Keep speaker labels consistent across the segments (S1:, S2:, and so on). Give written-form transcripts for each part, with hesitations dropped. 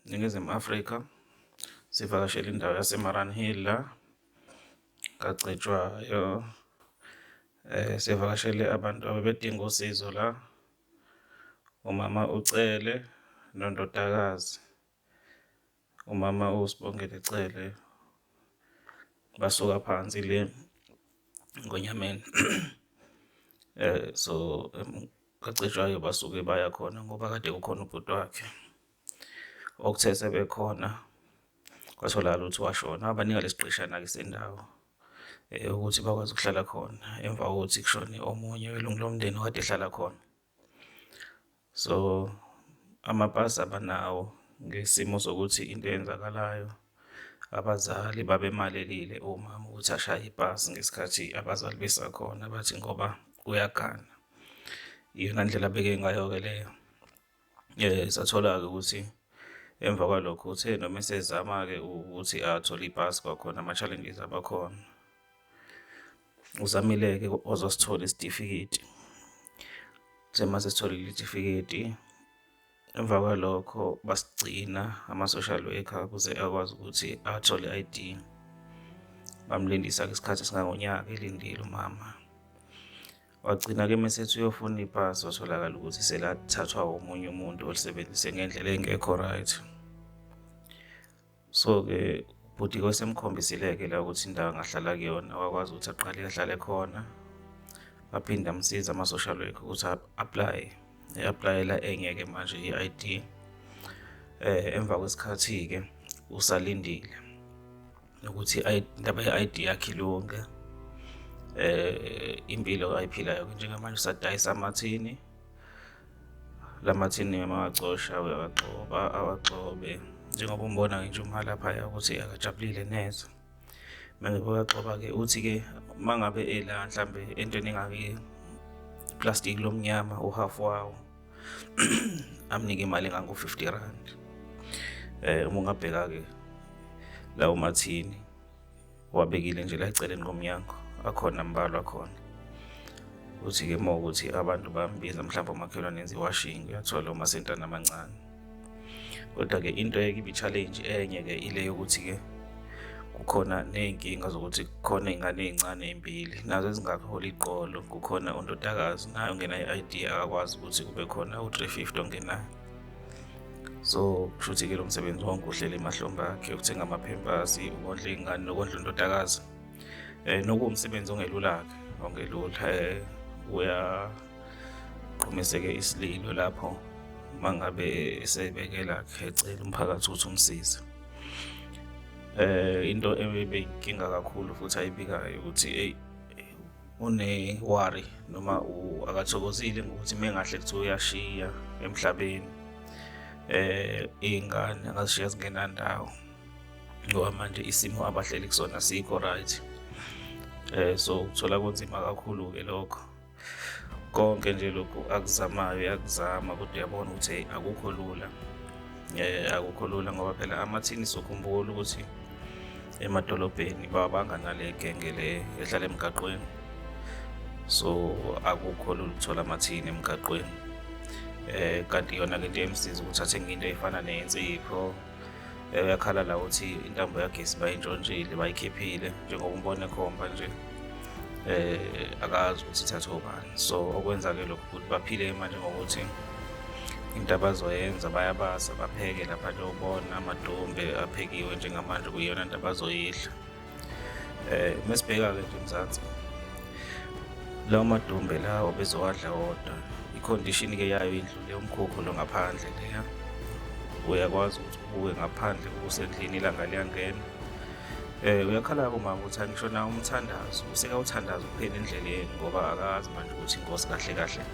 S1: Ningizimu Afrika, sivakashele indawo yase-Mariannhill la kaCetshwayo. Sivakashele abantu abebedinga usizo la, umama uCele nondodakazi, umama uSibongile Cele basuka phansi le eNgonyameni. So kaCetshwayo basuke baya khona ngoba kade kukhona ubhuti wakhe okuthe sebekhona kwatholakala ukuthi washona, wabanika lesi siqeshana-ke sendawo ukuthi bakwazi ukuhlala khona emva kokuthi kushone omunye welungu lomndeni okade ehlala khona. So amapasi abanawo ngesimo sokuthi into eyenzakalayo abazali babemalelile umama ukuthi ashaye ipasi ngesikhathi abazali besakhona, bathi ngoba uyagana. Iyona ndlela abeke ngayo-ke leyo. Sathola-ke ukuthi emva kwalokho uthe noma esezama-ke ukuthi athole ipasi kwakhona ama-challenges abakhona. Uzamile-ke waze wasithola isitifiketi, uthe uma esesitholile isitifiketi emva kwalokho basigcina ama-social worker ukuze akwazi ukuthi athole i-I_D. Bamlindisa-ke isikhathi esingangonyaka elindile umama. Wagcina-ke uma esethi uyofuna ipasi watholakala ukuthi selathathwa omunye umuntu olisebenzise ngendlela engekho right. So-ke ubhuti-ke wasemkhombisile-ke la ukuthi indawo angahlala kuyona wakwazi ukuthi aqale ahlale khona, aphinde amsize ama-social worker ukuthi a-aplaye, e-aplayela enye-ke manje i-I_D. Emva kwesikhathi-ke usalindile ukuthi indaba ye-I_D yakhe ilunge. Impilo ayiphilayo njengamanje usadayisa amathini, la mathini uma wacosha uyawagxoba awagxobe njengoba umbona nje uma laphaya ukuthi akajabulile neze. Uma ngabe uyagxoba-ke uthi-ke uma ngabe ela mhlambe entweni engake-plastic lomnyama uhhafu wawo amnike imali engango-50 rand. Uma ungabheka-ke lawo mathini wabekile nje la eceleni komnyango akhona mbalwa khona. Uthi-ke uma ukuthi abantu bambiza mhlawumbe umakhelwane enza i-washing uyathola omasentana amancane. Kodwa-ke into eyake ibe i-challenge enye-ke ile yokuthi-ke kukhona ney'nkinga zokuthi kukhona iy'ngane ey'ncane ey'mbili nazo ezingaholi iqolo, kukhona undodakazi naye ongenayo i-I_D akakwazi ukuthi kube khona u-350 ongenayo. So kusho ukuthi-ke lo msebenzi wonke uhleli emahlombe akhe ukuthenga amaphempasi, ukondla iy'ngane nokondla undodakazi. Nokuwumsebenzi ongelula-ke ongelula uyaqhumiseke isililo lapho uma ngabe esebekela ecela umphakathi ukuthi umsize. Into ebeyinkinga kakhulu futhi ayibikayo ukuthi eyi une-worry noma akathokozile ngokuthi uma engahle kuthiwa uyashiya emhlabeni iy'ngane angazishiya zingenandawo ngoba manje isimo abahleli kusona asikho right. So ukuthola kunzima kakhulu-ke lokho. Konke nje lokhu akuzamayo uyakuzama kodwa uyabona ukuthi hey akukho lula. Akukho lula ngoba phela amathini sokhumbula ukuthi emadolobheni bawabanga nale genge le ehlala emgaqweni. So akukho lula ukuthola amathini emgaqweni. Kanti yona lento emsiza ukuthi athenge into ey'fana ney'nsipho. Uyakhala la uthi intambo yagesi bayintshontshile bayikhiphile njengoba umbona ekhomba nje akazi ukuthi ithathwe ubani. So okwenza-ke lokhu ukuthi baphile manje ngokuthi into abazoyenza bayabasa bapheke lapha nje ubona amadumbe aphekiwe njengamanje kuyiyona nto abazoyidla. Mesibheka-ke nje eMzansi lawo madumbe lawo bezowadla wodwa i-condition-ke yayo indlu le umkhukhu lo ngaphandle leya uyakwazi ukuthi ubuke ngaphandle usendlini ilanga liyangena. Uyakhala-ke umama ukuthi angisho nawo umthandazo usekawuthandaza kuphela endleleni ngoba akazi manje ukuthi inkosi kahle kahle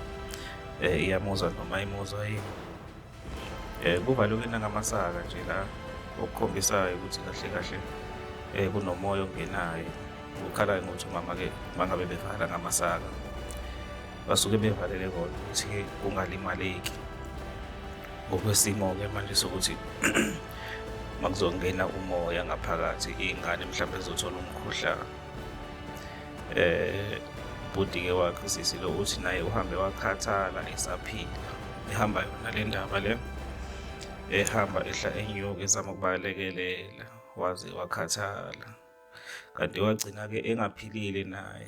S1: iyamuzwa noma ayimuzwa yini. Kuvalwe nangamasaka nje la okukhombisayo ukuthi kahle kahle kunomoya ongenayo. Ukhala ngokuthi umama-ke uma ngabe bevala ngamasaka basuke bevalele kona ukuthi kungalimaleki ngokwesimo-ke manje sokuthi uma kuzongena umoya ngaphakathi iy'ngane mhlawumbe zizothola umkhuhlane. Bhuti-ke wakhe usisi lo uthi naye uhambe wakhathala esaphila ehamba yona le ndaba le. Ehamba ehla enyuka ezama ukubalekelela waze wakhathala. Kanti wagcina-ke engaphilile naye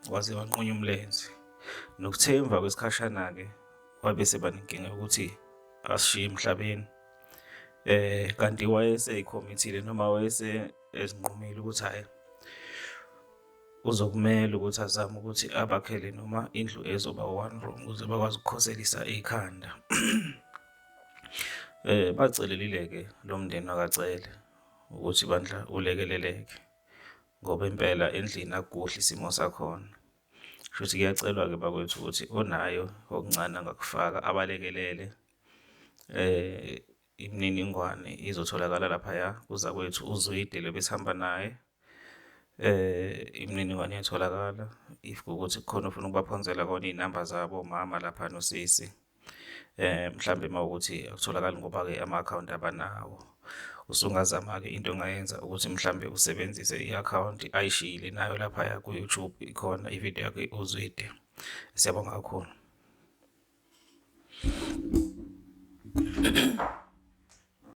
S1: waze wanqunywa umlenze. Nokuthe emva kwesikhashana-ke wabe seba nenkinga yokuthi asishiye emhlabeni. Kanti wayeseyikhomithile noma wayese ezinqumile ukuthi hhayi kuzokumele ukuthi azame ukuthi abakhele noma indlu ezoba one room ukuze bakwazi ukukhoselisa ikhanda. Bacelelile-ke lo mndeni wakaCele ukuthi bandla ulekeleleke ngoba impela endlini akukuhle isimo sakhona. Shuthi kuyacelwa-ke bakwethu ukuthi onayo okuncane angakufaka abalekelele. Imininingwane izotholakala laphaya kuzakwethu uZwide lo ebesihamba naye. Imininingwane iyatholakala if kuwukuthi kukhona ofuna ukubaphonsela kona iy'namba zabo omama lapha nosisi. Mhlambe uma kuwukuthi akutholakali ngoba-ke ama-akhawunti abanawo. Usungazama-ke into ongayenza ukuthi mhlambe usebenzise i-akhawunti ayishiyile nayo laphaya ku-YouTube ikhona ividiyo yakhe uZwide. Siyabonga kakhulu.